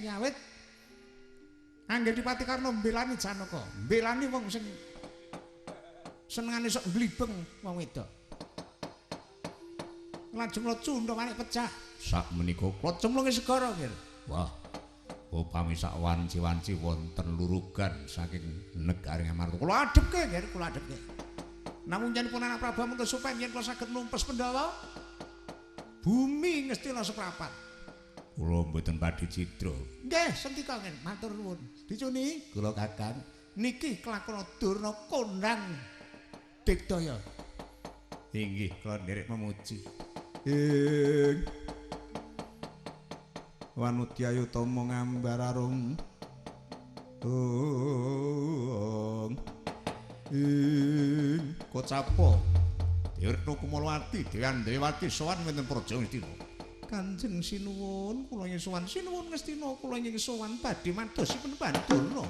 Awit Angger Dipati Karna mbelani Janaka, mbelani wong sing senengane sok mblibeng wong wedok. Lajeng cundha manik pecah. Sak menika kula cemplungi segara, Ger. Wah. Upami sak wanci-wanci wonten lurugan saking negari Ngamarta. Kula adhepke, Ger, kula adhepke. Namung yen pun anak Prabu Amukta supaya yen kula saged numpes Pandhawa bumi Ngastina seprapat. Kula mboten badhe cidra. Nggih, sentika ngen matur nuwun. Dicuni kula Kakang. Niki kelakon Durna kondang digdaya. Inggih, kula nderek memuji. Ing Wanudya Utama ngambar arum. Ong. Ing kocapa Dewi Kumalawati, Dewi Andrawati sowan wonten Praja Ngastina. Kanjeng sinuwun, kula ingkang sowan sinuwun Ngastina, kula ingkang sowan badhe madosipun Pandurna.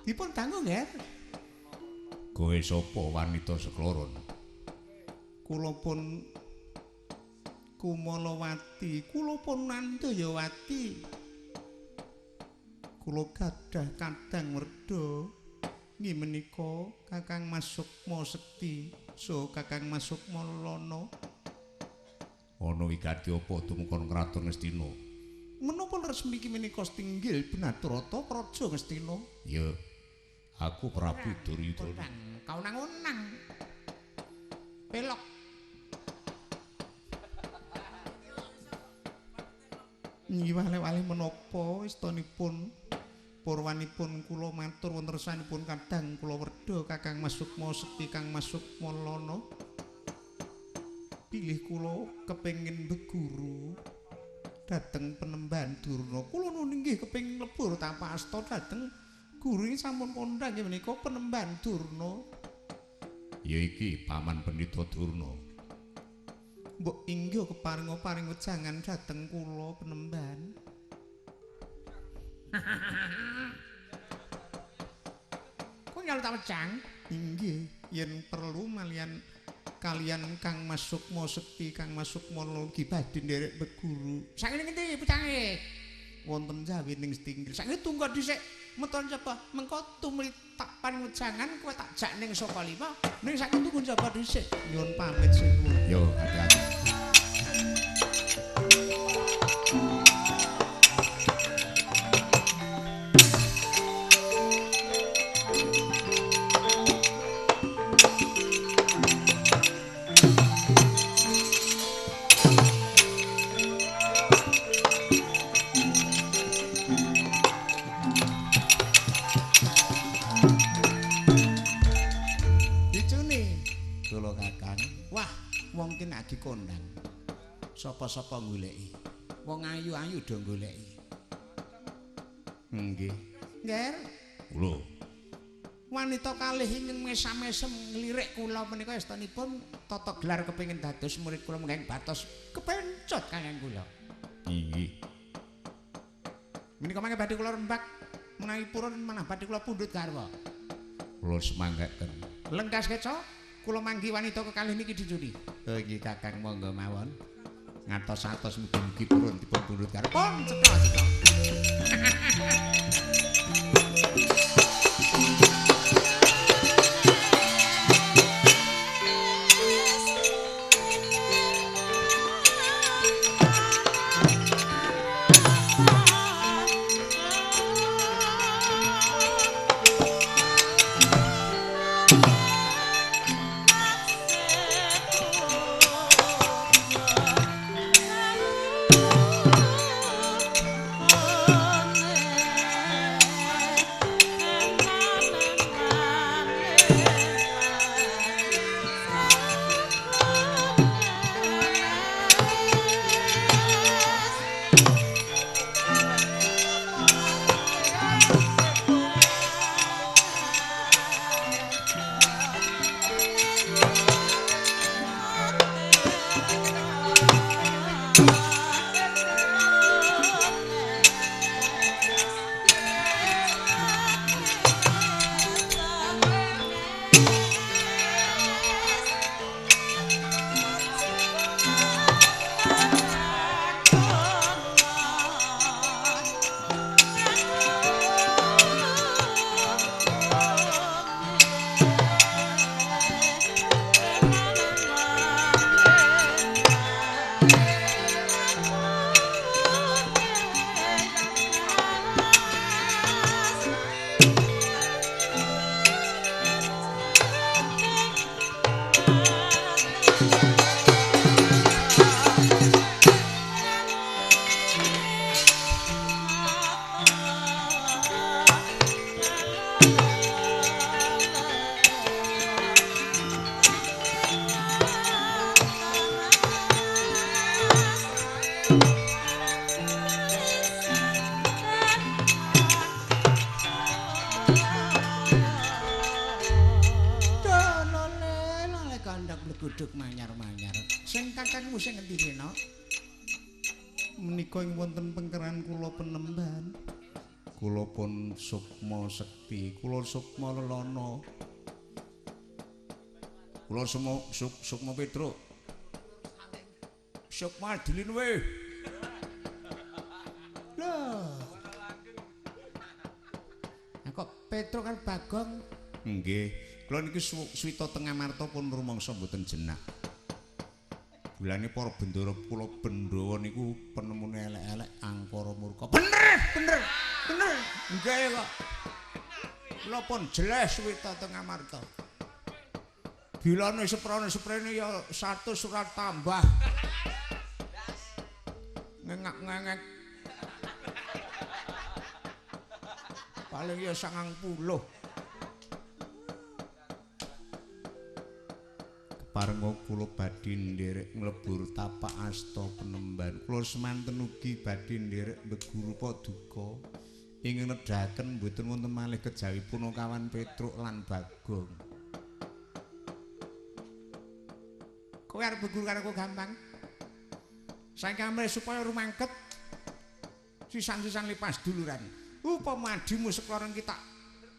Dipun dangu, Nger. Kowe sapa wanita sekloron? Kula pun Kumalawati, kula pun Nandayawati. Kula gadah kadang werda nggih menika Kakang Mas Sukma Sekti, saha Kakang Mas Sukma Lana. Ana wigati apa tumeka kraton Ngastina? Menapa resmi iki menika Stinggil Benatrata Praja Ngastina? Ya. Aku Prabu Duryudana. Kaunang-unang. Pelok. Nggih wale-wale menapa istonipun purwanipun kula matur wonten resanipun kadang kula werda Kakang Mas Sukma Sekti Kang Mas Sukma Lana. Bilih kula kepengin beguru dhateng Penemban Durna. Kula nuwun inggih kepengin lebur tapak asta dhateng guru iki sampun kondhang nggih menika Penemban Durna. Ya iki Paman Pendhita Durna. Mbok inggih keparinga paring wejangan dhateng kula Penemban. Kok nyaluk tak wejang? Inggih, yen perlu malian kalian Kang Mas Sukma Sekti Kang Mas Sukma ugi badhe nderek beguru. Saiki ngendi pucange? Wonten jawi ning Stinggil. Saiki tunggu dhisik. Meton coba mengko tumuli tak paring wejangan kowe tak jak ning Saka Lima. Ning saiki tunggu coba dhisik. Nyuwun pamit sinuwun. Yo, hati-hati. Kondang sapa-sapa goleki wong ayu-ayu do goleki. Nggih, Nger. Kula wanita kalih ingkang mesam-mesem nglirik kula menika estunipun tata gelar kepengin dados murid kula mengking batos kepencot kaliyan kula. Inggih. Menika mangke badhe kula rembak menawi purun manah badhe kula pundhut garwa. Kula semanggaken. Lengkas keca kula manggi wanita kekalih niki dicuni. Oh nggih Kakang monggo mawon. Ngatos-atos mugi-mugi purun dipun pundhut garwa. Pun cetha-cetha. ngendi Rena? Menika ing wonten pengkeran kula penemban. Kula pun sukma sekti, kula sukma lelana. Kula sukma Petruk. Sukma Adelin we. Lho. Lah kok Petruk kan Bagong? Nggih. Kula niki swita teng Amarta pun rumangsa mboten jenak. Bulane para bendara kula Bendawa niku penemune elek-elek angkara murka. Bener, bener, bener. Nggih kok. Kula pun jelas swita teng Amarta. Bilane seprane-seprene ya 100 surat tambah. Ngengak-ngengek. Paling ya 90. Keparenga kula badhe nderek mlebur tapak asta penemban. Kula semanten ugi badhe nderek mbeguru paduka ingkang nedhaken mboten wonten malih kejawi punakawan Petruk lan Bagong. Kowe arep beguru karo aku gampang. Saking amrih supaya rumangket sisan-sisan lipas duluran. Upama adimu sekloron kita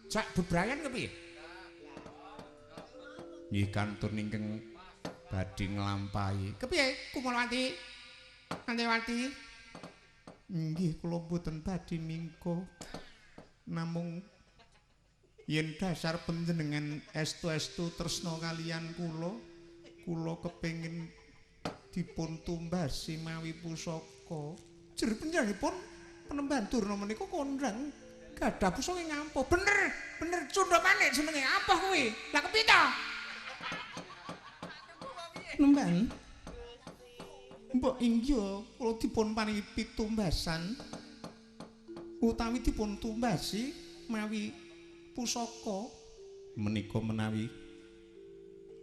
jak bebrayan kepiye? Nggih kantun ingkang badhe nglampahi. Kepiye Kumalawati? Antewati? Nggih kula mboten badhe mingko. Namung yen dasar panjenengan estu-estu tresna kaliyan kula, kula kepengin dipun tumbasi mawi pusaka. Jer panjenenganipun Penemban Durna menika kondhang gadah pusaka ngampuh. Bener, bener cundha manik jenenge ampuh kuwi. Lah kepiye ta? Penemban. Mbok inggih kula dipun paringi pitumbasan utawi dipun tumbasi mawi pusaka menika menawi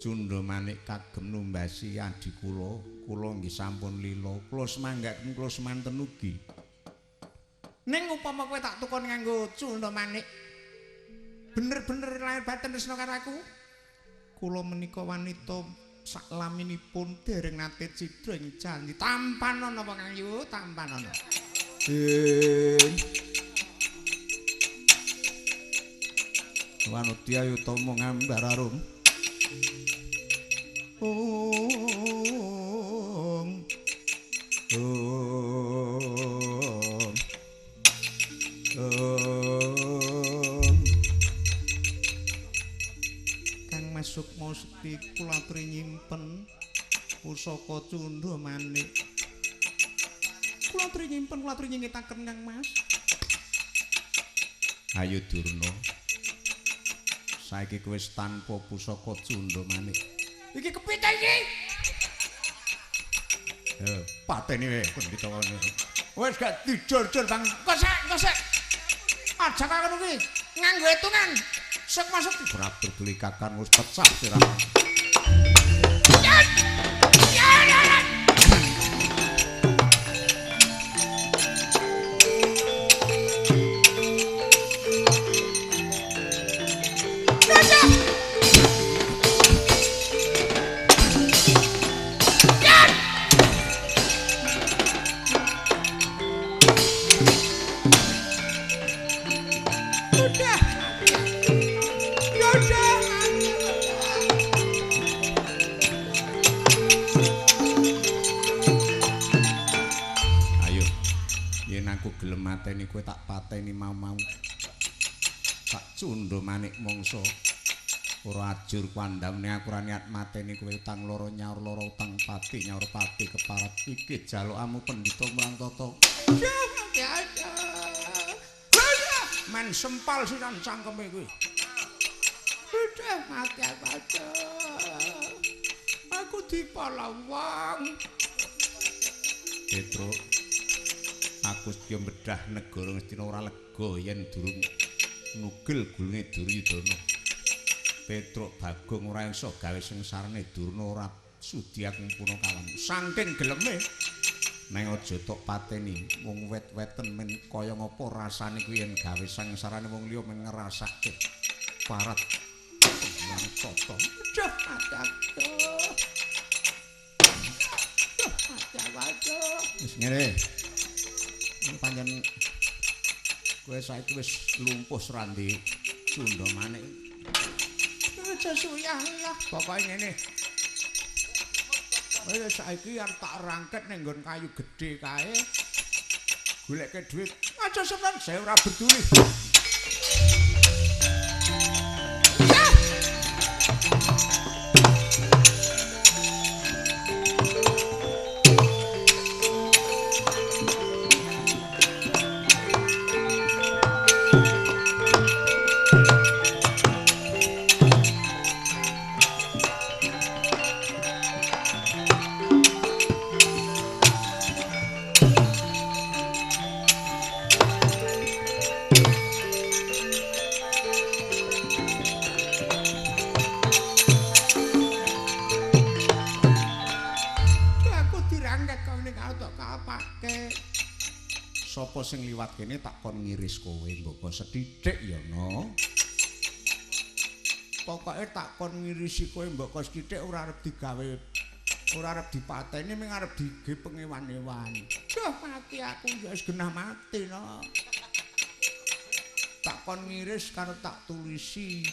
cundha manik kagem numbasi adi kula, kula nggih sampun lila, kula semanggaken kula semanten ugi. Ning upama kowe tak tukon nganggo cundha manik, bener-bener lahir batin tresna karo aku. Kula menika wanita saklaminipun dereng nate cidra ing janji. Tampan ana apa Kang Yu? Tampan ana. Wanudya Yutama ngambar arum. Ong ong ong. Kang Mas Sukma Sekti kula aturi nyimpen pusaka cundha manik. Kula aturi nyimpen, kula aturi nyingitaken Kang Mas. Ayo Durna. Saiki kowe wis tanpa pusaka cundha manik. Iki kepiye ta iki? Pateni wae pendhita kono. Wis gak dijor-jor bang. Kok sek, kok sek. Aja kaya ngono kuwi. Nganggo hitungan. Sukma Sekti ora peduli kakan wis pecah sirah. Mateni kowe tak pateni mau-mau. Tak cundha manik mangsa. Ora ajur kuandamne aku ora niat mateni kowe utang loro nyaur loro utang pati nyaur pati keparat iki jalukamu pendhita mrang tata. Men sempal sisan cangkeme kuwi. Udah mati aku. Aku dipala wong. Petruk, aku setya bedah negara Ngastina ora lega yen durung nugel gulune Duryudana. Petruk Bagong ora iso gawe sengsarane Durna ora sudi aku punakawan. Saking geleme neng aja tok pateni wong wet-weten men kaya ngapa rasane kuwi yen gawe sengsarane wong liya men ngrasake parat lan tata. Aduh, aduh. Wis ngene. Pancen kowe saiki wis lumpuh srandi Cunda Manik. Aja suyah-uyah. Pokoke ngene. Wis saiki arep tak rangket ning nggon kayu gedhe kae. Goleke dhuwit. Aja sampean saya ora berduli. Sapa sing liwat kene tak kon ngiris kowe mboko sethithik ya no. Pokoke tak kon ngirisi kowe mboko sethithik ora arep digawe, ora arep dipateni ming arep dige pengewan-ewan. Duh mati aku ya wis genah mati no. Tak kon ngiris karo tak tulisi.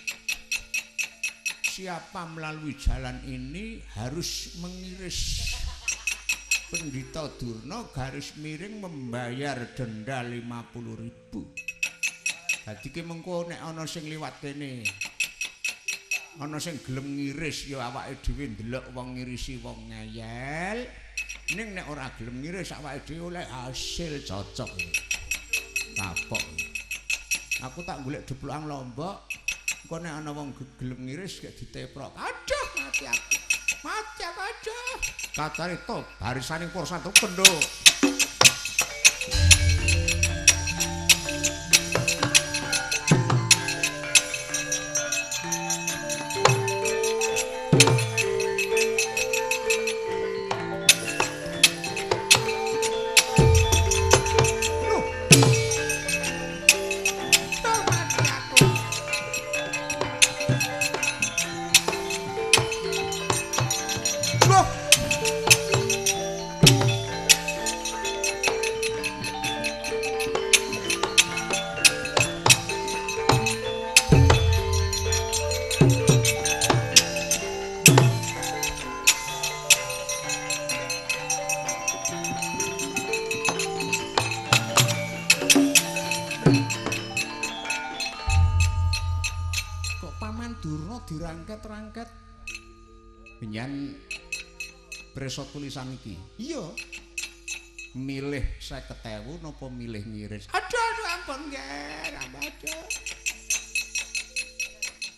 Siapa melalui jalan ini harus mengiris Pendhita Durna garis miring membayar denda 50.000. Dadi ki mengko nek ana sing liwat kene, ana sing gelem ngiris ya awake dhewe ndelok wong ngirisi wong ngeyel. Ning nek ora gelem ngiris awake dhewe oleh hasil cocok. Kapok. Aku tak golek deplokan lombok, engko nek ana wong gelem ngiris gek diteprok. Aduh mati aku. Mati aku aduh. Kacare to barisaning para satu kendho. Dirangket-rangket benyan preso tulisan iki. Iya. Milih 50.000 napa milih ngiris? Aduh aduh ampun nggih, aduh.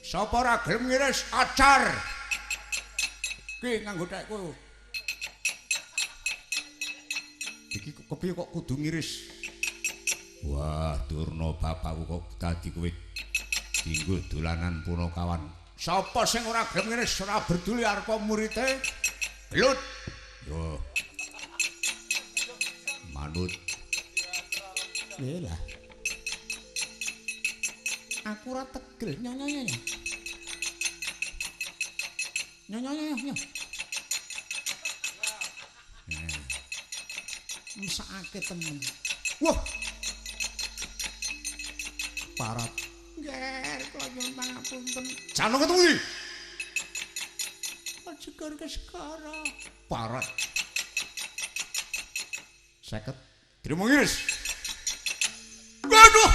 Sapa ora gelem ngiris acar. Ki nganggo tekku. Iki kepiye kok kudu ngiris? Wah, Durna bapakku kok dadi kowe dinggo dolanan punakawan. Sapa sing ora gelem ngiris ora berduli arepa murite gelut. Yo. Manut. Lah. Aku ora tegel nyonya. Nyonya. Mesakake temen. Wah. Parat. Nggih, kula nyuwun pangapunten. Jano ketemu iki. Aja ke segara. Parat. 50. Trimo ngiris. Waduh.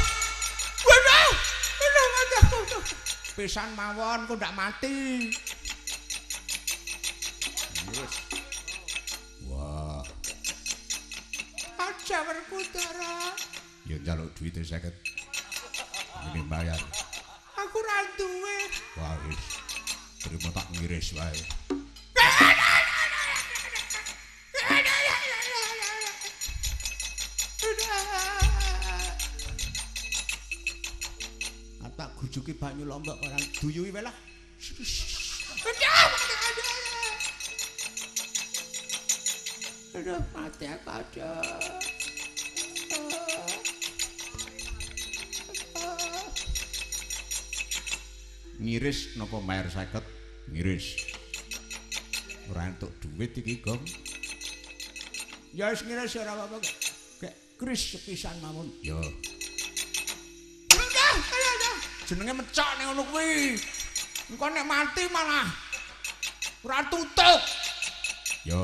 Waduh. Waduh, waduh. Pisan mawon kok ndak mati. Ngiris. Wah. Aja Werkudara. Ya njaluk duwite 50. Ini bayar. Aku ra duwe. Wah wis. Trimo tak ngiris wae. Tak gujuki banyu lombok orang duyuhi wae lah. Aduh, mati aku aduh. Ngiris napa bayar 50? Ngiris. Ora entuk duit iki, Gong. Ya wis ngiris ora apa-apa. Gek kris sepisan mawon. Ya. Jenenge mecok ning ngono kuwi. Engko nek mati malah ora tutup. Ya.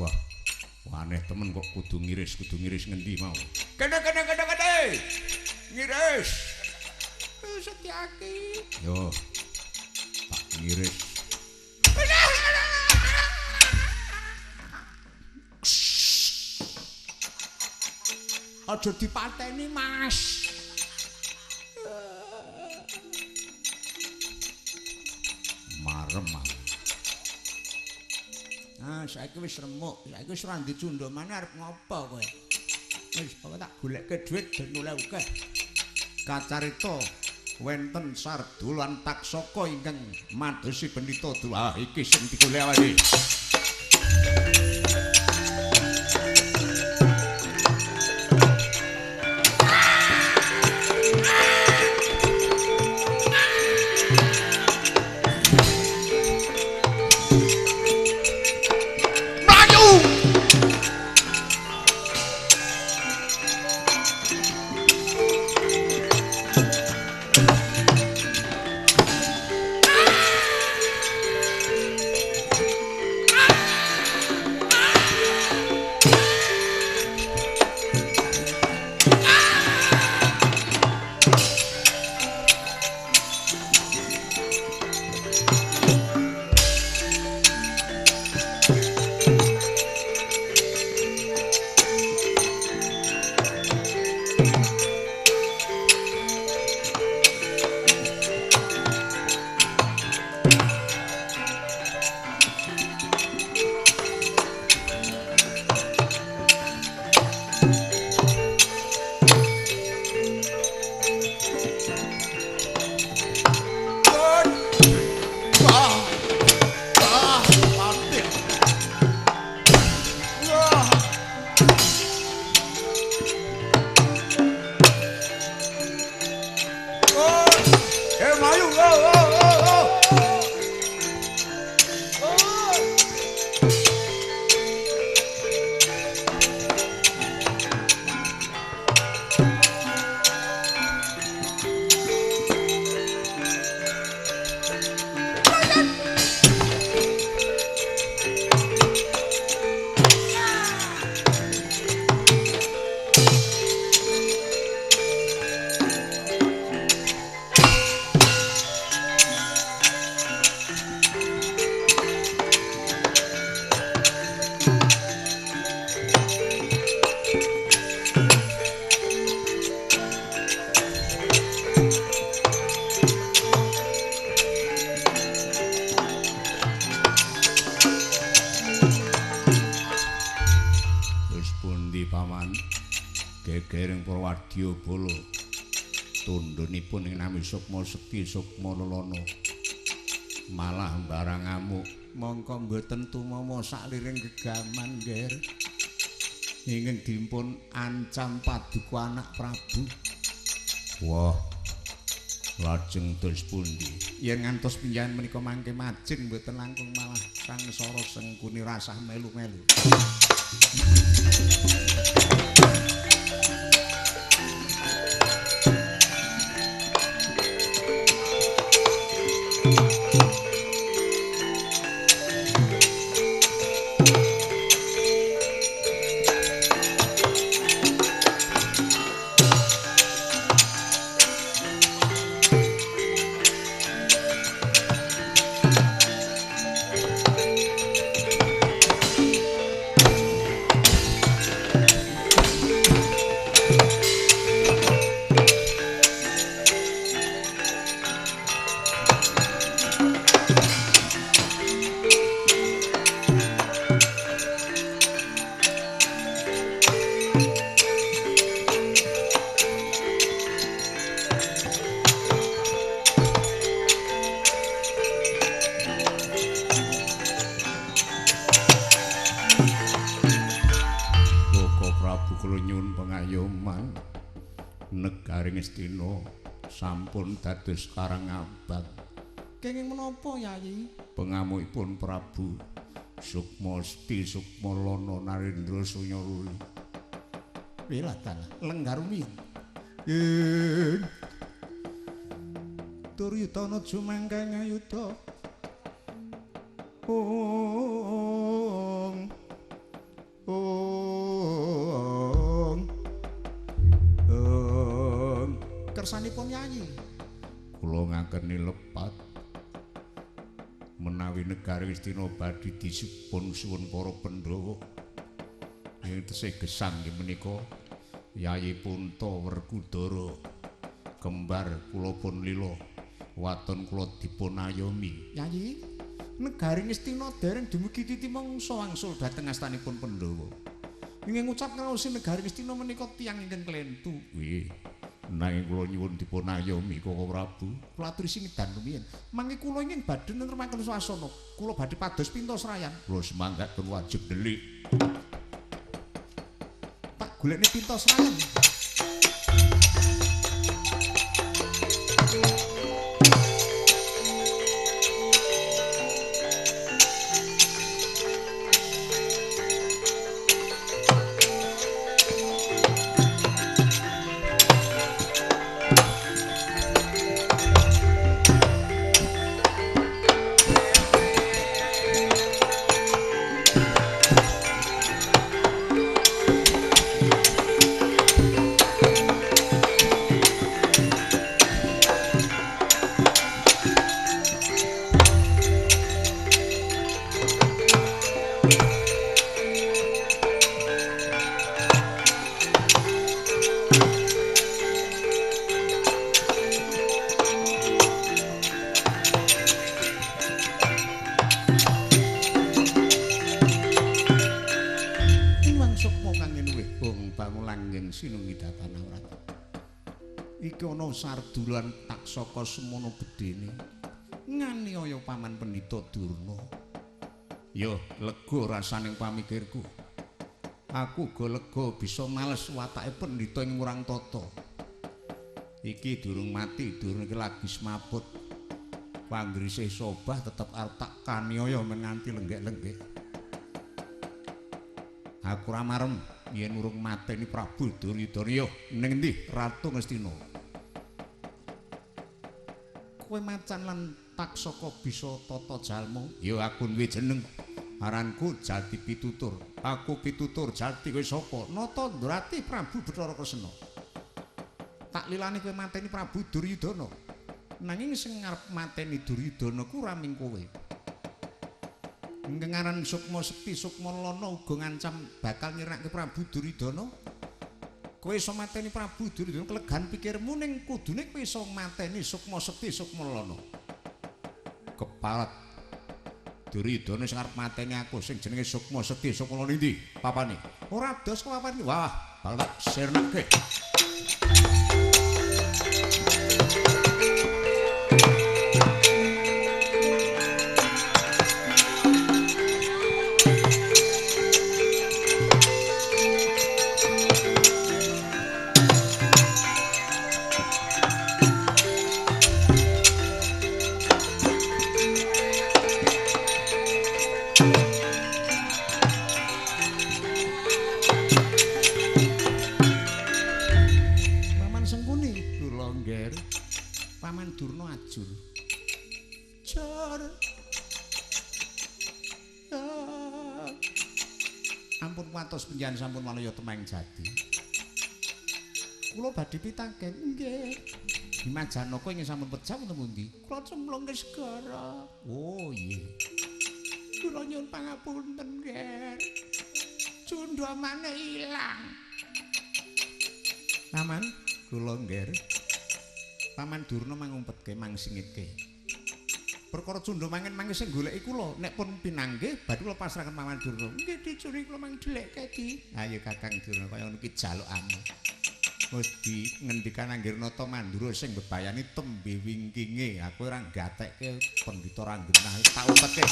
Wah. Aneh temen kok kudu ngiris ngendi mau. Kene kene kene kene. Ngiris. Setyaki. Yo. Tak ngiris. Aja dipateni, Mas. Marem aku. Ah, saiki wis remuk, saiki wis ora ndicundha maneh arep ngopo kowe? Wis pokoke tak golekke dhuwit ben oleh akeh. Kacarita wenten Sardul lan Taksaka ingkang madosi pendhita. Ah, iki sing digolek awake. Bala tundhonipun ing nami Sukma Sekti Sukma Lelana malah barang ngamuk mongko mboten tumama sakliring gegaman Nger ingkang dipun ancam paduka anak Prabu. Wah, lajeng dos pundi yen ngantos pinjahan menika mangke majeng mboten langkung malah sangsara sengkuni rasah melu-melu. Negaring Ngastina sampun dados karang abang. Kenging menapa, Yayi? Pengamukipun Prabu Sukma Sti Sukma Lana Narendra Sunya Ruli. Wilatal lenggar rumiyin. Ing Duryudana jumangkang ayuda. Ong ong ong kersanipun Yayi. Kula ngakeni lepat menawi negari Ngastina badhe disipun suwun para Pandhawa. Ing tesih gesang inggih menika Yayi Punta Werkudara kembar kula pun lila waton kula dipun ayomi. Yayi, negari Ngastina dereng dumugi titi mangsa wangsul dhateng astanipun Pandhawa. Ingkang ngucap ngraosi negari Ngastina menika tiyang ingkang klentu. Nggih. Nanging kula nyuwun dipun ayomi Koko Prabu. Kula aturi singedan rumiyin. Mangke kula ingkang badhe nentremaken swasana. Kula badhe pados pinta srayan. Kula semanggaken wajib delik. Tak golekne pinta srayan. Sardulan taksaka semono gedene nganiaya paman Pendhita Durna. Yo lega rasaning pamikirku. Aku uga lega bisa males watake pendhita ing murang tata. Iki durung mati, durung iki lagi semaput. Panggrisih sobah tetep arep tak kaniaya men nganti lenggek-lenggek. Aku ora marem yen urung mateni Prabu Duryudana. Yo ning endi Ratu Ngastina? Kowe macan lan taksaka bisa tata jalma. Ya aku duwe jeneng. Aranku Jati Pitutur. Aku Pitutur Jati. Kowe sapa? Nata Ndrati Prabu Bathara Kresna. Tak lilane kowe mateni Prabu Duryudana. Nanging sing arep mateni Duryudana ku ora ming kowe. Ingkang aran Sukma Sekti Sukma Lana uga ngancam bakal nyerake Prabu Duryudana. Kowe iso mateni Prabu Duryudana kelegan pikirmu ning kudune kowe iso mateni Sukma Sekti Sukma Lana. Keparat Duryudana sing arep mateni aku sing jenenge Sukma Sekti Sukma Lana endi papane? Ora dos kok papane. Wah, bakal tak sirnake. Paman Durna ajur. Jur. Ampun watos panjenengan sampun walaya temeng jati. Kula badhe pitaken. Nggih. Bima Janaka ingkang sampun pejah wonten pundi? Kula cemplung ke segara. Oh iya. Kula nyuwun pangapunten, Nger. Cundhamane ilang. Paman, kula Nger. Paman Durna mangumpetke mangsingitke. Perkara cundha mangen mangke sing goleki kula nek pun pinanggih badhe kula pasrahaken Paman Durna. Nggih dicuri kula mang delekke di. Ayo Kakang Durna kaya ngono ki jalukanmu. Wis di ngendikan anggir nata Mandura sing bebayani tembe wingkinge. Aku ora gatekke pendhita ora genah tak umpetke.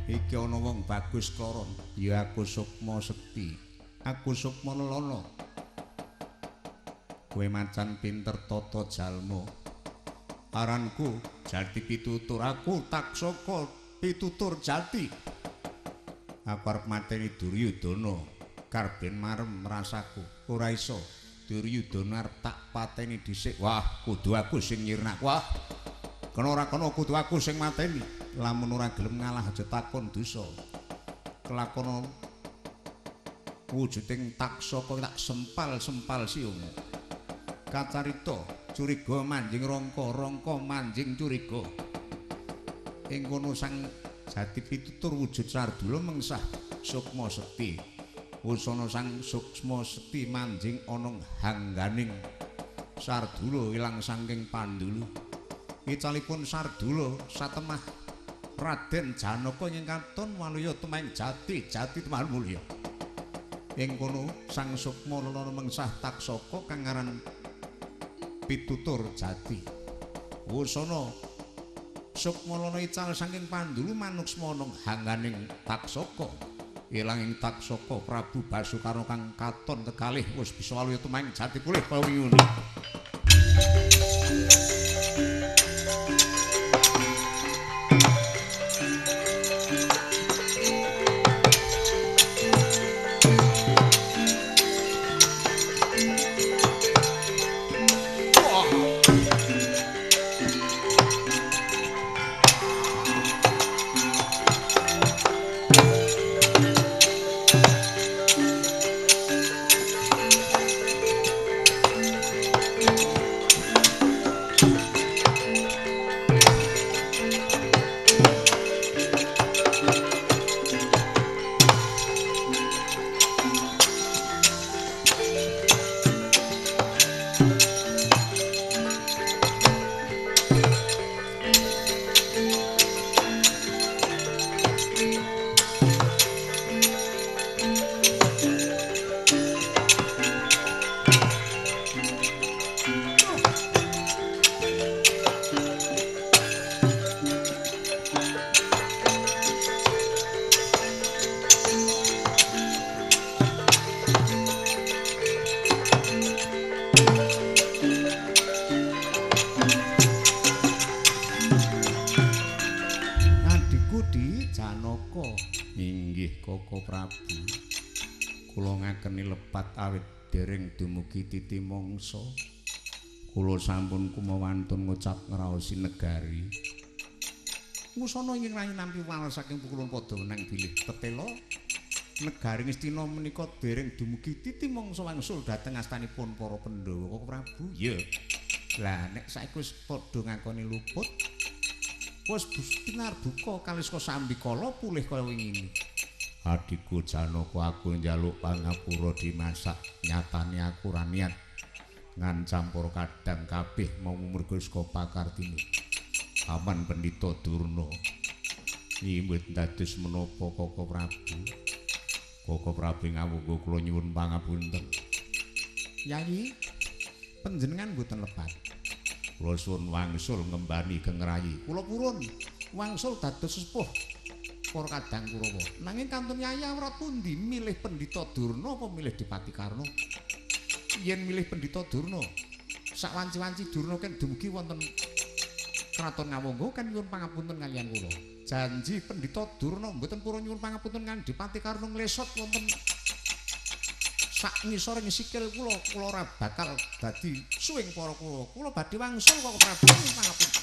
Iki ana wong bagus kloron. Ya aku Sukma Sekti. Aku Sukma Lelana. Kowe macan pinter tata jalma. Aranku Jati Pitutur, aku Taksaka Pitutur Jati. Aku arep mateni Duryudana. Karben marem rasaku. Ora iso. Duryudana arep tak pateni dhisik. Wah, kudu aku sing nyirnak. Wah. Kena ora kena kudu aku sing mateni. Lamun ora gelem ngalah aja takon dosa. Kelakono wujuding Taksaka tak sempal-sempal siung. Kacarita curiga manjing rangka, rangka manjing curiga. Ing kono Sang Jati Pitutur wujud Sardula mengsah Sukma Sekti. Wusana Sang Sukma Sekti manjing ana hangganing Sardula ilang saking pandulu. Icalipun Sardula satemah Raden Janaka ing katon waluya temahing jati, jati temah mulya. Ing kono Sang Sukma Lelana mengsah Taksaka kang aran Pitutur Jati. Wusana Sukma Lelana ical saking pandulu manuksma ana hangganing Taksaka. Ilanging Taksaka Prabu Basukarna kang katon kekalih wis bisa waluya temahing jati pulih kaya wingi. Inggih Koko Prabu, kula ngakeni lepat awit dereng dumugi titi mangsa. Kula sampun kumawantun ngucap ngraosi negari. Ngusana ingkang rayi nampi wales saking pukulun padha wenang bilih tetela negari Ngastina menika dereng dumugi titi mangsa wangsul dhateng astanipun para Pandhawa. Koko Prabu, ya. Lah nek saiki wis padha ngakoni luput, wis pinarbuka kaliska sambikala pulih kaya wingi. Adhiku Janaka, aku njaluk pangapura dimasak. Nyatane aku ora niat ngancam para kadang kabeh mau merga saka pakartine. Paman Pendhita Durna nyimut dados menapa Koko Prabu? Koko Prabu ngawungga kula nyuwun pangapunten. Yayi, panjenengan mboten lepat. Kula suwun wangsul ngembani gengrayi. Kula purun wangsul dados sesepuh para kadang Kurawa. Nanging kantun Yayi awrat pundi milih Pendhita Durna apa milih Dipati Karna? Yen milih Pendhita Durna, sak wanci-wanci Durna ken dumugi wonten Kraton Ngawangga kan nyuwun pangapunten kaliyan kula. Janji Pendhita Durna mboten purun nyuwun pangapunten kaliyan Dipati Karna nglesot wonten sak ngisor sikil kula, kula ora bakal dadi suwing para kula. Kula badhe wangsul kok Prabu pangapunten.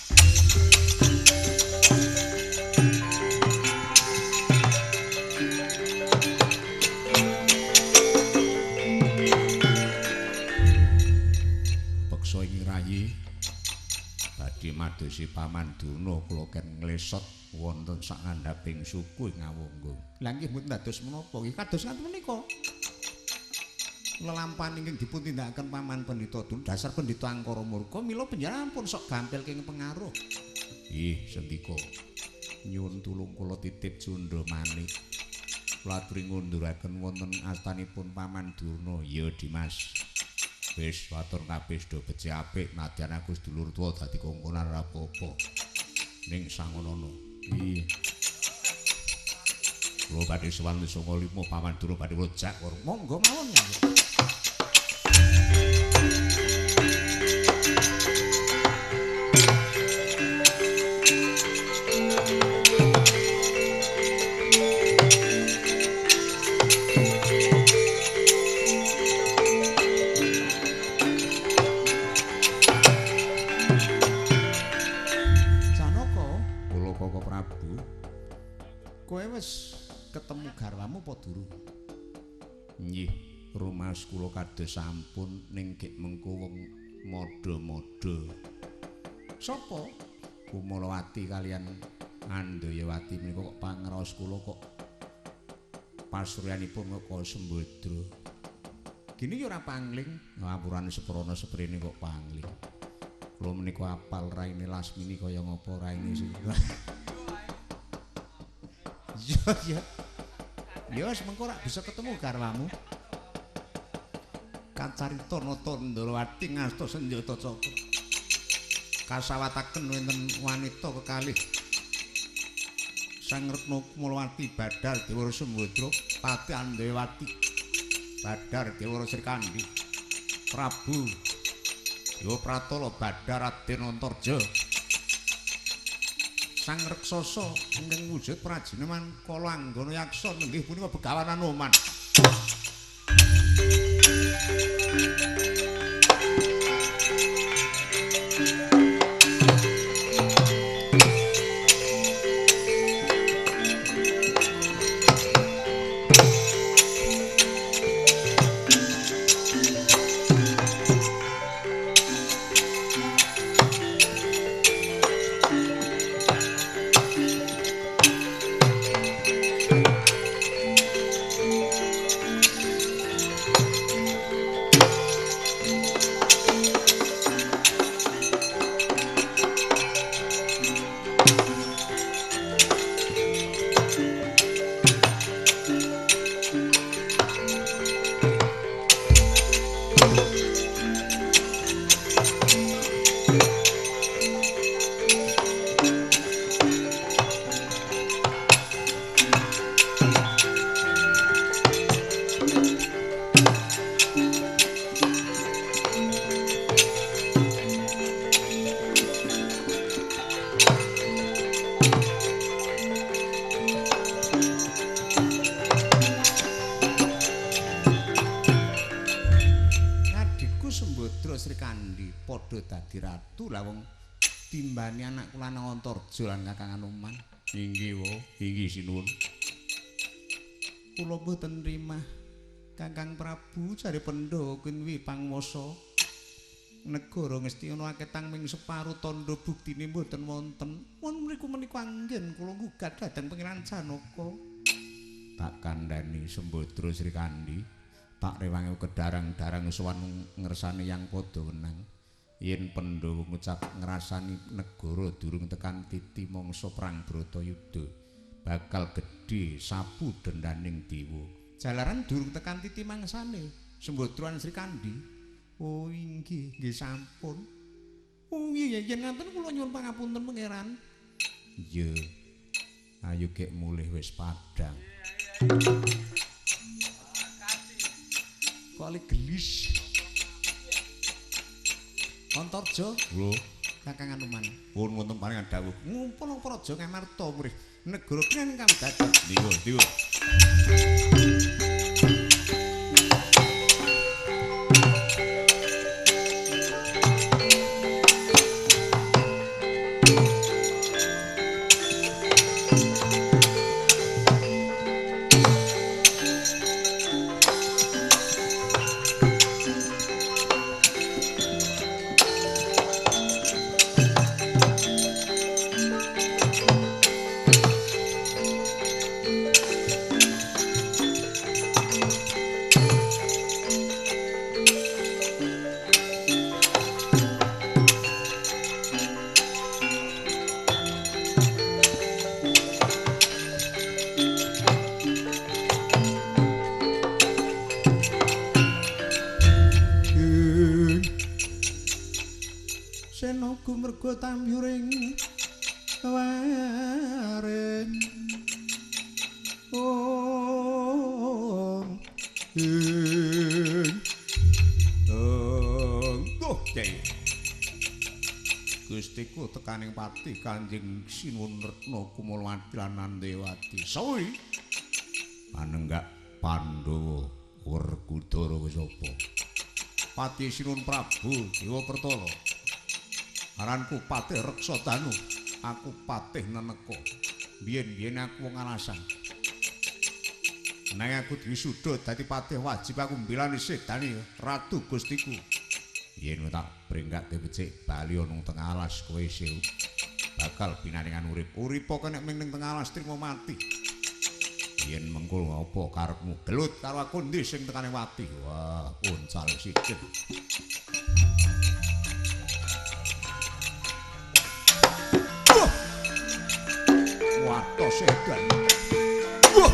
Peksa ing rayi badhe madosi Paman Durna kula ken nglesot wonten sak ngandhaping suku ing Ngawangga. Lah nggih mboten dados menapa nggih kados ngaten menika. Lelampahan ingkang dipun tindakaken Paman Pendhita Durna dasar pendhita angkara murka mila panjenengan pun sok gampil kenging pengaruh. Ih, sendika. Nyuwun tulung kula titip cundha manik. Kula aturi ngunduraken wonten astanipun Paman Durna. Ya, Dimas. Wis watur kabeh do becik apik nadyan aku sedulur tuwa dadi kongkonan ora apa-apa. Ning sangonono. Iya. Kula badhe sowan 95 paman Durna badhe kula jak monggo mawon ya. Janaka, Kula Koko Prabu. Kowe wis ketemu garwamu apa durung? Nggih, rumaos kula kados sampun ning gek mengko wong madha-madha. Sapa? Kumalawati kalian Andayawati menika kok pangraos kula kok pasuryanipun kok Sembadra. Gini ya ora pangling. Ngapurane seprana seprene kok pangling. Kula menika apal raine Lasmini kaya ngapa raine sing. Iya, iya. Ya wis mengko ora bisa ketemu garwamu. Kacarita Nata Ndrawati ngasta senjata cakra. Kasawataken wonten wanita kekalih. Sang Retna Kumalawati Badar Dewara Sembadra, Pati Andayawati Badar Dewara Srikandhi, Prabu Dewa Pratala Badar Raden Antarja. Sang Reksasa ingkang wujud prajina Mankala Anggana Yaksa nenggih punika Begawan Anoman. Adikku Sembadra Srikandhi padha dadi ratu lah wong timbani anakku lanang Antarja lan Kakang Anoman. Inggih wa, inggih sinuwun. Kula mboten rimah Kakang Prabu jare Pandhawa kuwi panguwasa negara Ngastina aketang ming separo tandha buktine mboten wonten. Wonten mriku menika anggen kula nggugat dhateng Pangeran Janaka. Tak kandhani Sembadra Srikandhi, tak rewangi kedarang-darang sowan ngersane yang padha wenang. Yen Pandhawa ngucap ngrasani negara durung tekan titi mangsa perang Bratayuda, bakal gedhe sapu dendaning dewa. Jalaran durung tekan titi mangsane Sembadra lan Srikandhi. Oh inggih, nggih sampun. Oh nggih yen ngaten kula nyuwun pangapunten Pangeran. Iya. Ayo gek mulih wis padhang. Kok gelis. Antarja, lho, Kakang Anoman. Pun wonten paringan dawuh. Ngumpul praja Ngamarta mrih negara kene kang dados. Niku, niku. Sena gumerga tamyuring waring. Om ing Duh, Kyai. Gustiku tekaning pati Kanjeng Sinuwun Retna Kumulawati lan Nandewati. Sawi panenggak Pandhawa Werkudara wis apa? Pati Sinuwun Prabu Dewa Pertala. Aranku Patih Reksadanu, aku Patih Neneka. Biyen-biyen aku wong alasan. Nanging aku diwisuda dadi patih wajib aku mbelani sedane Ratu Gustiku. Yen tak brenggake becik bali ana tengah alas kowe isih bakal binaringan urip. Uripa kene ming ning tengah alas trimo mati. Yen mengko apa karepmu? Gelut karo aku ndi sing tekane wati? Wah, uncal sikil. Watos edan. Wah.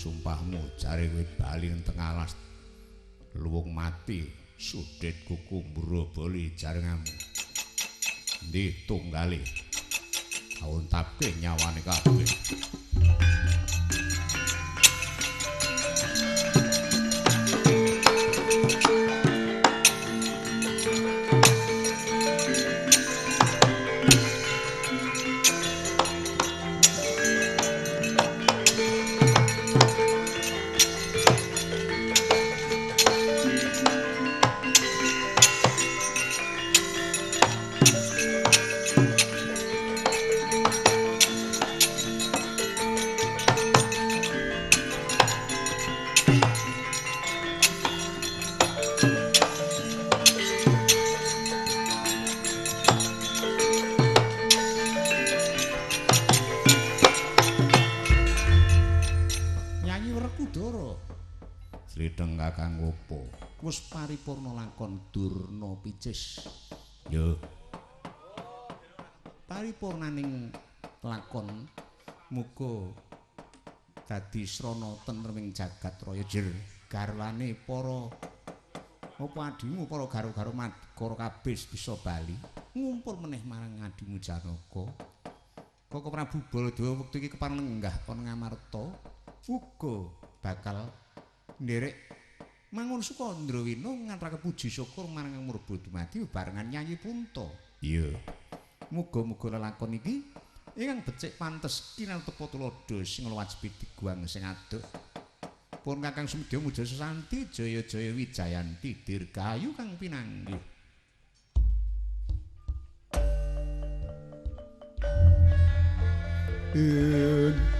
Sumpahmu jare kowe bali nang tengah alas luwung mati sudhit kuku mbroboli jarengamu ndi tunggale kauntapke nyawane kabeh. Slitheng Kakang opo? Wis paripurna lakon Durna Picis. Yo. Paripurnaning lakon muga dadi srana tentreming jagat raya jer garwane para apa adimu para garu-garu madkara kabeh bisa bali ngumpul meneh marang adimu Janaka. Koko Prabu Baladewa wektu iki kepareng lenggah ana Ngamarta uga bakal nderek mangun suka Ndrawina ngaturake puji syukur marang Kang Murba dumadi bebarengan Nyanyi Punta. Iya. Muga-muga lelakon iki ingkang becik pantes kinantepa tuladha sing wajib diguang sing adoh. Pun Kakang Sumedya muja sesanti jaya jaya wijayanti dirgahayu kang pinanggih. Ing